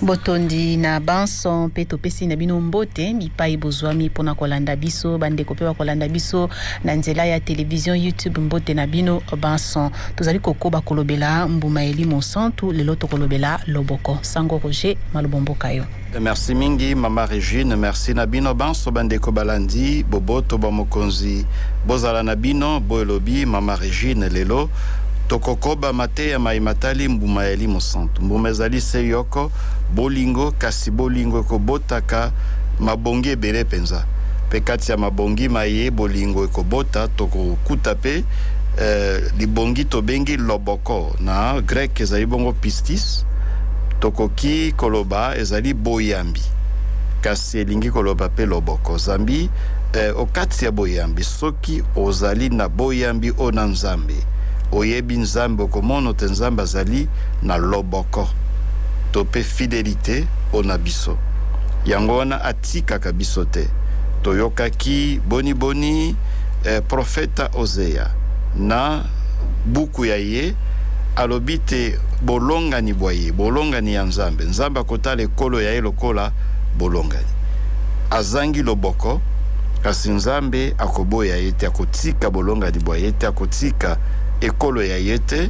Botondi na banso mpe topesi na bino mbote bipai bozwami mpo na kolanda biso, bandeko mpe bakolanda biso na nzela ya television, YouTube. Mbote na bino banso. Tozali kokoba kolobela mbuma ya Elimo Santu. Lelo tokolobela loboko. Sango Roger Malobo, mboka yo. Merci mingi, Mama Regine. Merci na bino banso, bandeko balandi. Boboto bwa Mokonzi bozala na bino. Bo elobi Mama Regine, lelo tokokoba mateya mai matali mbuma ya Elimo Santu. Mbuma ezali se yoko, bolingo, kasi bolingo ekobotaka mabongi ebele mpenza. Mpe kati ya mabongi maye bolingo ekobota, tokokuta mpe libongi tobengi loboko. Na grec ezali bongo pistis. Tokoki koloba ezali boyambi, kasi elingi koloba mpe loboko, zambi okati ya boyambi, soki ozali na boyambi oyo na Nzambe, oyebi Nzambe, okomona te Nzambe azali na loboko to mpe fidélité oyo na biso. Yango wana atikaka biso te. Toyokaki boniboni profeta Ozeya na buku ya ye alobi te bolongani bwa ye, bolongani ya Nzambe. Nzambe akotala ekolo ya ye lokola bolongani. Azangi loboko, kasi Nzambe akoboya ye te, akotika bolongani bwa ye te, akotika ekolo ya ye te.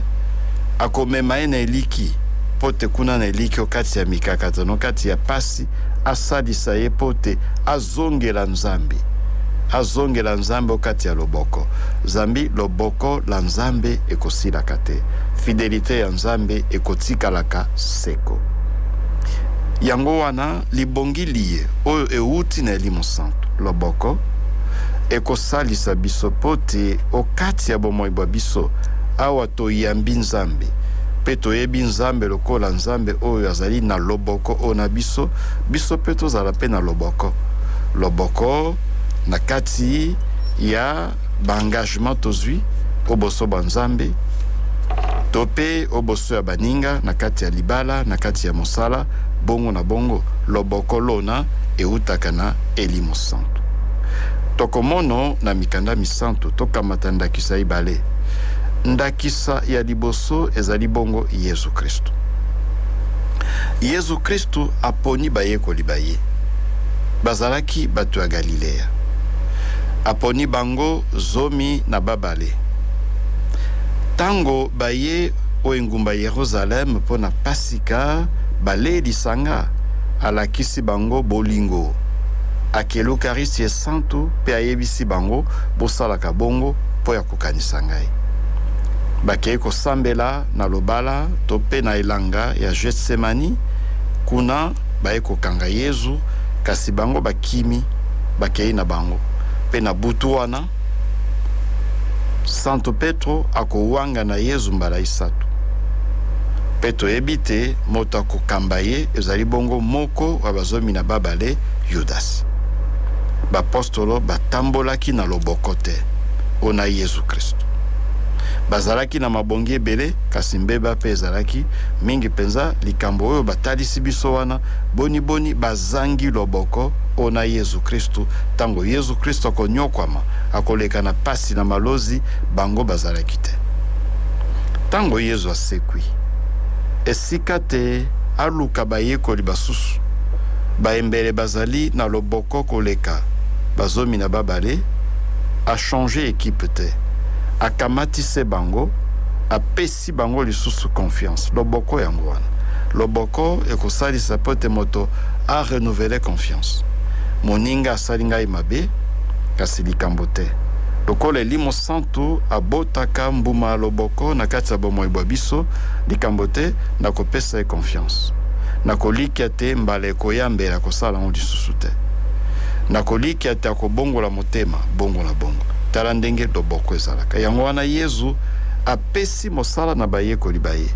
Akomema ye na eliki, mpo te kuna na eliki, okati ya mikakatano, kati ya pasi, asalisa ye mpo te azongela Nzambe, azongela Nzambe okati ya loboko, zambi loboko la Nzambe ekosilaka te, fidélité ya Nzambe ekotikalaka seko. Yango wana libongi liye oyo euti na Elimo Santu, loboko, ekosalisa biso mpo te okati ya bomoi bwa biso awa toyambi Nzambe mpe toyebi Nzambe lokola Nzambe oyo azali na loboko oyo na biso, biso mpe tozala mpe na loboko, loboko na kati ya baengagement tozwi oboso bwa Nzambe to mpe oboso ya baninga, na kati ya libala, na kati ya mosala, bongo na bongo. Loboko lona eutaka na Elimo Santu. Tokomono na mikanda misantu, tokamata ndakisa ibale. Ndakisa ya liboso ezali bongo Yesu Kristu. Yesu Kristu aponi bayekoli ba ye, bazalaki bato ya Galilea. Aponi bango 12. Ntango baye o engumba Yeruzalem mpo na Pasika, balei lisanga, alakisi bango bolingo, akeli Eucharistie esantu mpe ayebisi bango: "Bosalaka bongo mpo ya kokanisa ngai." Bakei kosambela na lobala to mpe na elanga ya Getsemani. Kuna baye kokanga Yezu, kasi bango bakimi, bakei na bango. Mpe na butu wana, Santu Petro akowanga na Yezu mbala isato. Mpe toyebi te moto akokamba ye ezali bongo moko wa ba 12, Yudasi. Bapostolo batambolaki na loboko te oyo na Yezu Kristu. Bazalaki na mabongi ebele, kasi mbeba mpe ezalaki mingi mpenza. Likambo oyo batalisi biso wana, boniboni bazangi loboko oyo na Yezu Kristu ntango Yezu Kristu akonyokwama, akoleka na pasi na malozi, bango bazalaki te. Ntango Yezu asekwi, esika te aluka bayekoli basusu baembele bazali na loboko koleka ba 12, achange équipe te, akamati se bango, apesi bango lisusu confiance. Loboko yango wana. Loboko ekosalisa mpo te moto arenouveler confiance. Moninga asali ngai mabe, kasi likambo te. Lokola Elimo Santu abotaka mbuma ya loboko na kati ya bomoi bwa biso, likambo te, nakopesa ye confiance. Nakolikia te mbala ekoya mbela kosala yango lisusu te. Nakolikia te akobongola motema, bongo na bongo. Tala ndenge loboko ezalaka. Yango wana Yezu apesi mosala na bayekoli ba ye.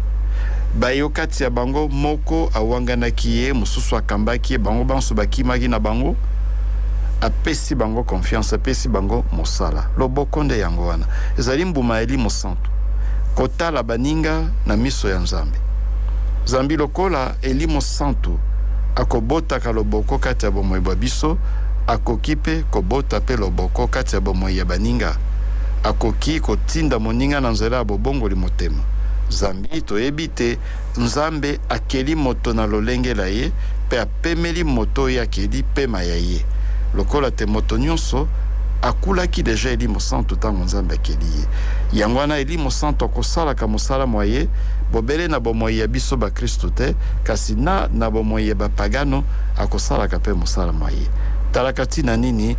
Baye kati ya bango moko awanganaki ye, mosusu akambaki ye, bango banso bakimaki na bango. Apesi bango confiance, apesi bango mosala. Loboko nde yango wana. Ezali mbuma ya Elimo Santu, kotala baninga na miso ya Nzambe, zambi lokola Elimo Santu akobotaka loboko kati ya bomoi bwa biso, akoki mpe kobota mpe loboko kati ya bomoi ya baninga. Akoki kotinda moninga na nzela ya bobongoli motema. Zambi toyebi te Nzambe akeli moto na lolenge la ye, mpe apemeli moto oyo akeli pema ya ye. Lokola te moto nyonso akulaki deja Elimo Santu ntango Nzambe akeli ye. Yango wana Elimo Santu akosalaka mosala mwa ye bobele na bomoi ya biso bakristu te, kasi na na bomoi ya bapagano akosalaka mpe mosala mwa ye. Talaka ntina nini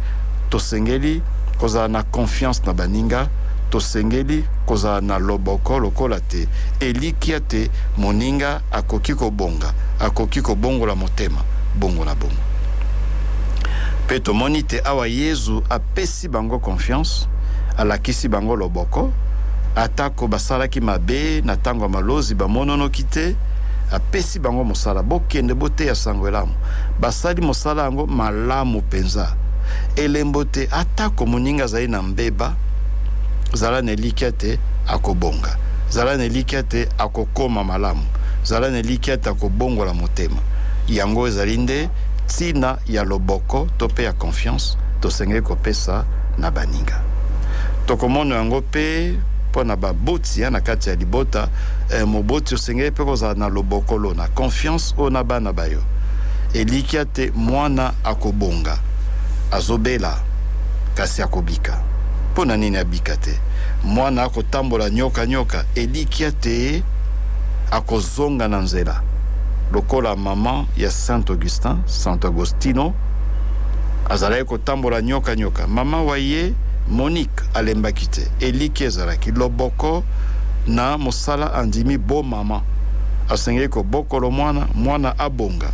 tosengeli kozala na confiance na baninga, tosengeli kozala na loboko lokola te elikya te moninga akoki kobonga, akoki kobongola motema, bongo na bongo. Mpe tomoni te awa Yezu apesi bango confiance, alakisi bango loboko, atako basalaki mabe na ntango ya malozi, bamononoki te, apesi bango mosala, bokende boteya sango elamu. Basali mosala yango malamu mpenza. Elembo te atako moninga azali na mbeba, zala na elikya te akobonga, zala na elikya te akokoma malamu, zala na elikya te akobongola motema. Yango ezali nde ntina ya loboko to mpe ya confiance tosengeli kopesa na baninga. Tokomona yango mpe mpo na baboti ya na kati ya libota. Moboti osengeli mpe kozala na loboko lona confiance oyo na bana bayo, elikya te mwana akobonga, azobela kasi akobika. Mpo na nini abika te? Mwana akotambola nyoka nyoka, elikya te akozonga na nzela, lokola mama ya Saint Augustin, Saint Agostino, azalaki kotambola nyoka nyoka. Mama wa ye Monique alembaki te, elikya ezalaki loboko na mosala, andimi bo mama asengeli kobokolo mwana, mwana abonga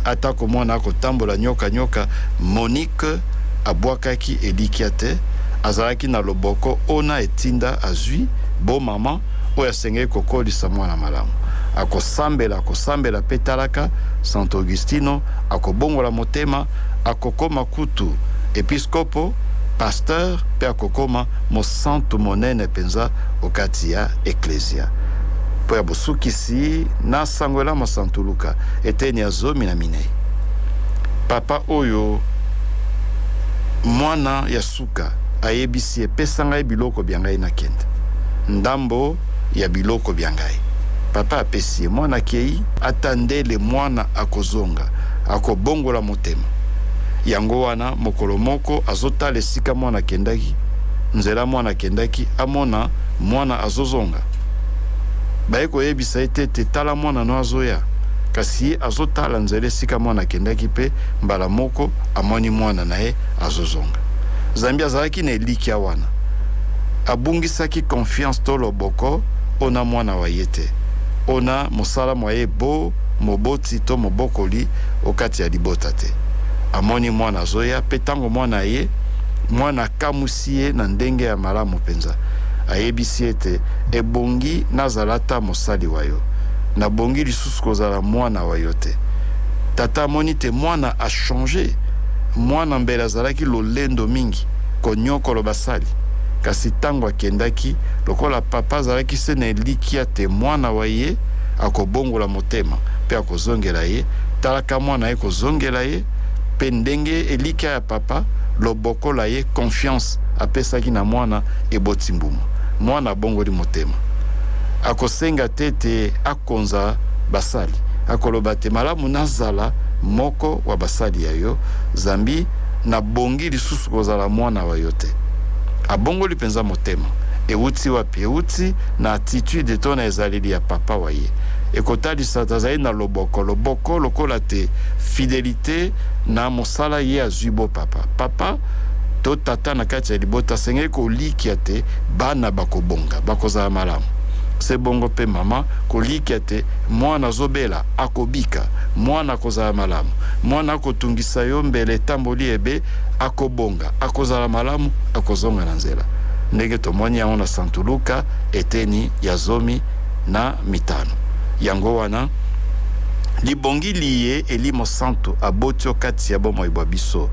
atako mwana akotambola nyoka nyoka. Monique abwakaki elikya te, azalaki na loboko ona etinda azwi bo mama oyo asengeli kokolisa mwana malamu. Akosambela, akosambela mpe talaka Santo Augustino akobongola motema, akokoma kutu episkopo, pasteur, mpe akokoma mosantu monene mpenza okati ya eklesia. Mpo ya bosukisi na sango elamu Santu Luka eteni ya 14, papa oyo mwana ya suka ayebisi ye, pesa ngai biloko bya ngai nakende, ndambo ya biloko bya ngai. Papa apesi ye, mwana akei, ata ndele mwana akozonga, akobongola motema. Yango wana mokolo moko azotala esika mwana akendaki, nzela mwana akendaki, amona mwana azozonga. Baye koyebisa ye te ete tala mwana no azoya, kasi ye azotala nzela esika mwana akendaki, mpe mbala moko amoni mwana na ye azozonga. Zambi azalaki na elikya wana, abungisaki confiance to loboko ona mwana wa ye te, ona mosala mwa ye bo moboti to mobokoli okati ya libota te. Amoni mwana azoya, mpe ntango mwana aye, mwana akamwisi ye na ndenge ya malamu mpenza. Ayebisi ete ebongi nazala ata mosali wa yo, nabongi lisusu kozala mwana wa yo te. Tata amoni te mwana achange. Mwana mbele azalaki lolendo mingi, konyokolo basali, kasi ntango akendaki, lokola papa azalaki se na elikya te mwana wa ye akobongola motema mpe akozongela ye, talaka mwana ye kozongela ye, mpe ndenge elikya ya papa, loboko la ye, confiance apesaki na mwana eboti mbuma. Mwana abongoli motema, akosenga te ete akonza basali, akoloba te malamu nazala moko wa basali ya yo, zambi nabongi lisusu kozala mwana wa yo te. Abongoli mpenza motema. Ewuti wapi? Ewuti na attitude to na ezaleli ya papa wa ye. Ekotalisa azali na loboko, loboko lokola te fidelite na mosala ye azwi bo papa. Papa to tata na kati ya libota asengeli kolikia te bana bakobonga, bakozala malamu. Se bongo mpe mama kolikia te mwana azobela akobika, mwana akozala malamu, mwana akotungisa yo mbele etamboli ebe akobonga, akozala malamu, akozonga na nzela. Ndenge tomoni yango na Santu Luka eteni ya 15. Yango wana libongi liye Elimo Santu aboti o kati ya bomoi bwa biso,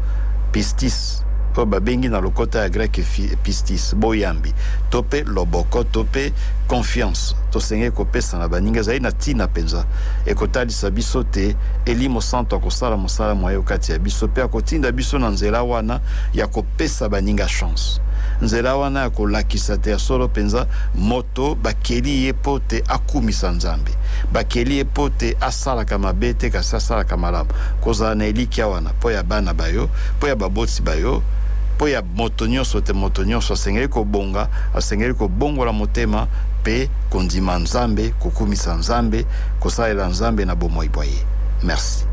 pistis, oyo babengi na lokota ya greke pistis, boyambi to mpe loboko to mpe confiance tosengeli kopesa na baninga, ezali na ntina mpenza. Ekotalisa biso te Elimo Santu akosala mosala mwa ye o kati ya biso mpe akotinda biso na nzela wana ya kopesa baninga chance. Nzela wana ya kolakisa te ya solo mpenza moto bakeli ye mpo te akumisa Nzambe, bakeli ye mpo te asalaka mabe te, kasi asalaka malamu. Kozala na elikya wana mpo ya bana ba yo, mpo ya baboti ba yo, mpo ya moto nyonso te. Moto nyonso asengeli kobonga, asengeli kobongola motema mpe kondima Nzambe, kokumisa Nzambe, kosalela Nzambe na bomoi bwa ye. Merci.